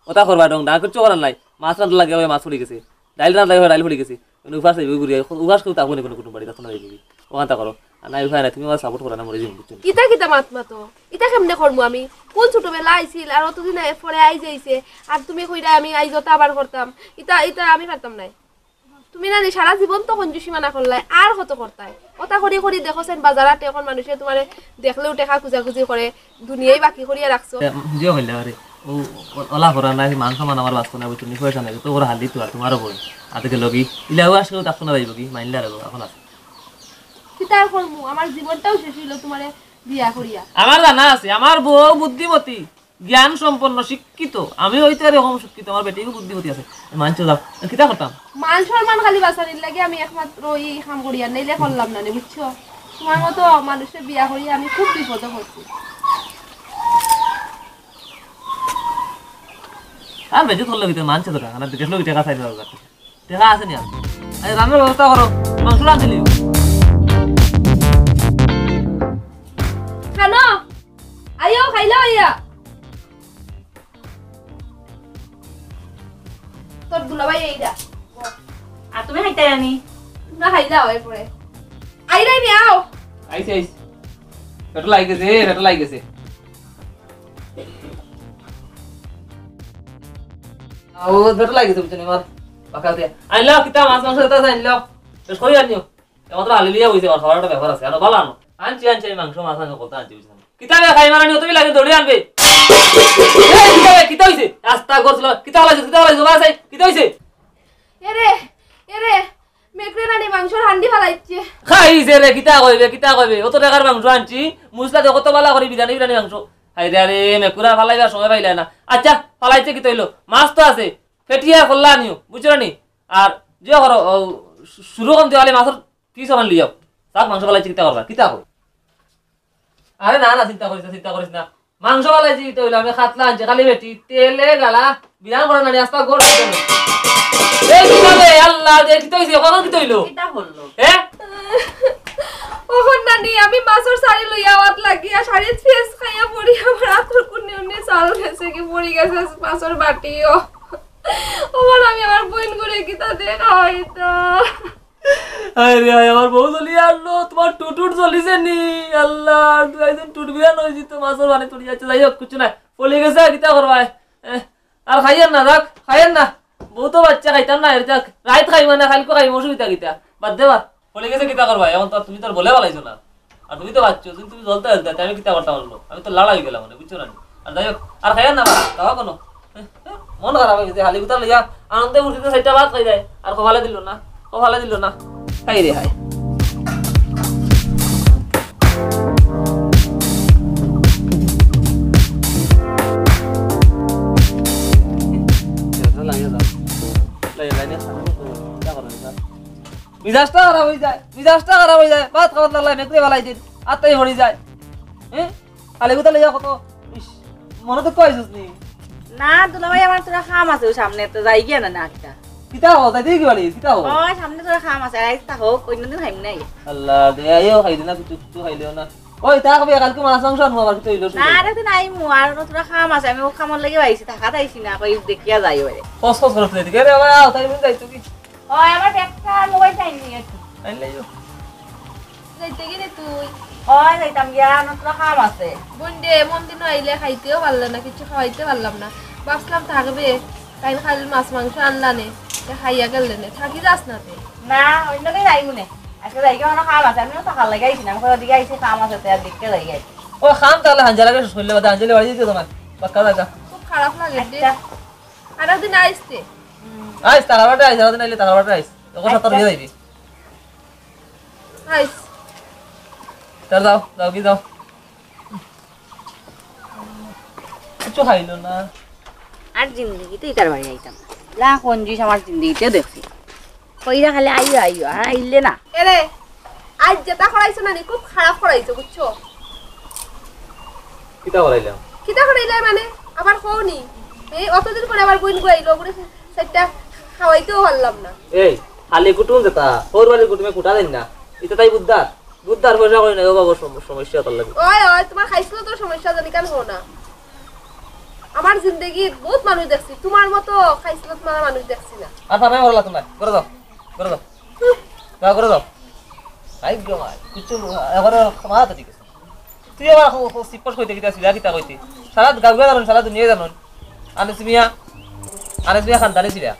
ওটা করবা ডং, ডাঙর কিচ্ছু করার নাই। মাছ রান্ধা লাগে, মাছ পড়ি গেছে। ডাইল রান্ধা লাগে, ডাইল পড়ি গেছে। মানে উপাস হইবে ঘুরিয়া, উপাস কেউ থাকবো না কোনো, কোনো বাড়ি, তখন হইবে। ওখানটা করো। আর নাই উপায় নাই, তুমি আমার সাপোর্ট করো না, মরে যাবো, বুঝছো নি? ইতা কিতা মাত মাতো? ইতা কেমনে করমু আমি? কোন ছোটবেলা আইছিল, আর অতদিন আগে পরে আই যাইছে, আর তুমি কইরা আমি আই যত আবার করতাম, ইতা, ইতা আমি পারতাম নায়। তুমি না নি সারা জীবন তো কঞ্জুসি মানা করলায়, আর কত করতায়? ওটা করি করি দেখো সেন বাজার হাটে এখন মানুষে তোমারে দেখলেও টেকা খুঁজাখুঁজি করে, দুনিয়াই বাকি করিয়া রাখছো। এ, বুঝিও কইলে আরে, ও, ও, ওলা করা নাই, মান সম্মান আমার বাঁচতো না, বুঝছো নি? পয়সা নাই, তো ওরা হালি তো আর তোমারও বই। আতে গেল কি? ইলাও আসলেও থাকতো না যাইব কি? মাইনলে আর এখন আছে। কিতা আর করমু? আমার জীবনটাও শেষ হইলো তোমারে বিয়া করিয়া। আমার জানা আছে, আমার বউ বুদ্ধিমতী, জ্ঞান সম্পন্ন, শিক্ষিত। আমি হইতে আর এরকম শিক্ষিত, আমার বেটিও বুদ্ধিমতী আছে। মানছো যাও, কিতা করতাম? মান সম্মান খালি বাঁচানির লাগে আমি একমাত্র এই কাম করি, আর নাইলে করলাম না নে, বুঝছো? তোমার মতো মানুষে বিয়া করি আমি খুব বিপদে পড়ছি। আর বেঁচে থাকলে হইতে মানছে তো টাকা, না বিদেশ লোক টাকা চাই দরকার। টেকা আছে নি আর? আরে রান্নার ব্যবস্থা করো, মাংস রাঁধিলি। খানো, আইও, খাইলাও আইয়া। তোর দুলাভাই এইটা। আর তুমি খাইতে আনি? না খাইলাও এরপরে। আইলাই নি আও। আইস, আইস। পেটো লাগি গেছে, পেটো লাগি গেছে। ও, বেটা লাগিছে, বুঝছো নি, আমার বাঁকা দিয়া। আনলো, কিতা মাছ মাংস কিতা আছে, আনলো। বেশ করি আনিও। এমাত্র আলি লইয়া বইছে, আমার খাবার একটা ব্যাপার আছে। আনো, বালা আনো। আনছি, আনছি, আমি মাংস, মাছ আনছি, কথা আনছি, বুঝছো নি? কিতা বে, খাই মারানি, অত লাগে, দৌড়ে আনবে। এই, কিতা বে, কিতা হইছে? আস্তা করছিল, কিতা হলাইছে, কিতা হলাইছে, বাবা সাই, কিতা হইছে? এরে, এরে, মেকরে নানি মাংসর হান্ডি ফালাইছে। খাইছে রে, কিতা কইবে, কিতা কইবে? অত টাকার মাংস আনছি, মুসলা দে কত বালা করি বিরিয়ানি, বিরিয়ানি মাংস। হায় রে, আরে, মেকুরা ফালাইবার সময় পাইলে না। আচ্ছা, ফালাইছে কিতা হইলো? মাছ তো আছে, ফেটিয়া খোল্লা আনিও, বুঝছো নি? আর যে করো, ও, শুরু কম দিওয়ালে মাছর পিস ওখান লিয়াও। তাক মাংস ফালাইছে, কিতা করবা? কিতা কই? আরে না, না, চিন্তা করিস না, চিন্তা করিস না। মাংস ফালাইছি, কিতা হইলো? আমি খাতলা আনছি, খালি বেটি, তেলে গালা, বিরান করে নানি, আস্তা গোল হয়ে গেল। এই কিতা রে, আল্লাহ, যে কিতা হইছে? কখন কিতা হইলো? কিতা হলো? হ্যাঁ? ওহন নানি, আমি মাছর শাড়ি লইয়া আওয়াত লাগিয়া, শাড়ি ফেস খাইয়া পড়ি, আমার আতর কোনে উনি চাল গেছে কি পড়ি গেছে মাছর বাটিও। ওহন আমি আমার বইন করে কিতা দেখা হইতো। আরে আয়, আমার বউ জ্বলি আনলো, তোমার টুটুট জ্বলিছে নি? আল্লাহ, তুই একজন টুট বিরান হয়ে যেত, মাছর পানি তুলি যাচ্ছে। যাই হোক, কিছু নাই, পলি গেছে, কিতা করবায়? এহ, আর খাইয়েন না, রাখ, খাইয়েন না। বউ তো বাচ্চা, খাইতাম না, এর যাক। রাইত খাইবা না, কালকে খাইবা, অসুবিধা কিতা? বাদ দে, বাদ। পলি গেছে, কিতা করবায়? এখন তো আর তুমি তো আর বলে বালাইছো না। আর তুমি তো বাচ্চা, তুমি, তুমি জ্বলতে জ্বলতে, আমি কিতা করতাম বললো? আমি তো লাড়া হয়ে গেলাম, মানে, বুঝছো না? আর যাই হোক, আর খাইয়েন না, বাবা, খাওয়া কোনো। মন খারাপ হয়ে গেছে, খালি কোথা লইয়া আনন্দে উঠতে চাইটা ভাত খাই যায়, আর কপালে দিল না, কপালে দিল না, খাই রে খাই। মিজাজটা খারাপ হয়ে যায়, মিজাজটা খারাপ হয়ে যায়, ভাত খাওয়ার লাগলে মেঘরে বালাই দিন, আত্মাই ভরি যায়। হ্যাঁ, খালি কোথা লইয়া কত, ইস, মনে তো কইছিস নি? না, দুলাভাই, আমার তোরা কাম আছে, ওই সামনে তো যাই গিয়া না, না, কিতা? কিতা হো, যাইতে কি বাড়ি, কিতা হো? ওই সামনে তোরা কাম আছে, আইজ তা হোক, অন্যদিন খাইম নাই। আল্লাহ, দে, আইও, খাইলে না, কিছু, কিছু খাইলেও না। ওই, তা খাবে, কালকে মাছ মাংস আনবো, আবার কিছু হইলো না, শুধু। আরে, তুই নাই মু, আর তোরা কাম আছে, আমি ও কামর লাগি আইছি, থাকাত আইছি না, কই দেখিয়া যাই ওরে। ফস ফস করে তুই এদিকে, আরে বাবা, আও, তাই মন যাইতো কি? ওই, আমার ব্যাগটা আর মোবাইলটা আইনি একটু। আইন লাইও। যাইতে গেলে তুই? ওই, যাইতাম গিয়া, আমার তো কাম আছে। বোন রে, এমন দিন আইলে খাইতেও পারলে না, কিছু খাওয়াইতে পারলাম না। ভাবছিলাম থাকবে, তাই খালি মাছ মাংস আনলা নে, তে খাইয়া গেলে নে, থাকি যাস না তে। না, অন্য দিন আইমু নে। আজকে যাই গিয়া, আমার কাম আছে, আমিও থাকার লাগি আইছি না, আমি ওদিকে আইছি, কাম আছে, তে আর দেখতে যাই গিয়া। ও, কাম তাহলে হাঞ্জা লাগে, শেষ করলে বাদে আঞ্জলি বাড়ি দিতে তোমার, বাক্কা লাগা। খুব খারাপ লাগে রে। আচ্ছা। আরেকদিন আইস তে। আইস, তারা বাটে আইস, আরেকদিন আইলে তারা বাটে আইস। এখন সাঁতার আচ্ছা। দিয়ে যাইবি। আইস। তার যাও, যাও, কি যাও। কিছু খাইলো না। আর জিন্দেগিতে ইতার বাড়ি আইতাম না। লা কঞ্জুস আমার জিন্দেগিতে দেখছি। কইরা খালি আইও, আইও, আর আইলে না। এরে, আজ যেটা করাইছো না নি, খুব খারাপ করাইছো, বুঝছো? কিতা করাইলাম? কিতা করাইলাম মানে? আবার কও নি। এই অতদিন পরে আবার বইন গুয়াইলো, ওগুলো সেটা খাওয়াইতেও পারলাম না। এই, খালি কুটুম যেটা, ওর বাড়ির কুটুমে কুটা দেন না। এটা তাই বুদ্ধার। বুদ্ধার পয়সা করি না, ও বাবা, সম-, সমস্যা তার লাগে। ওই, ওই, তোমার খাইছিল তো সমস্যা জানি কেন হো না। আমার জিন্দেগিত বহুত মানুষ দেখছি, তোমার মতো খাইছিল তোমার মানুষ দেখছি না। আর পাবে ভালো লাগতো না। করে দাও, করে দাও। যাও, করে দাও। আই গো মাই, কিছু এবারে মাথা ঠিক আছে। তুই আবার সিপস কইতে কিতা ছিলা, কিতা কইতে? সারা গাঁও জানন, সারা দুনিয়া জানন। আনিস মিয়া, আনিস মিয়া খানদানি ছিলা।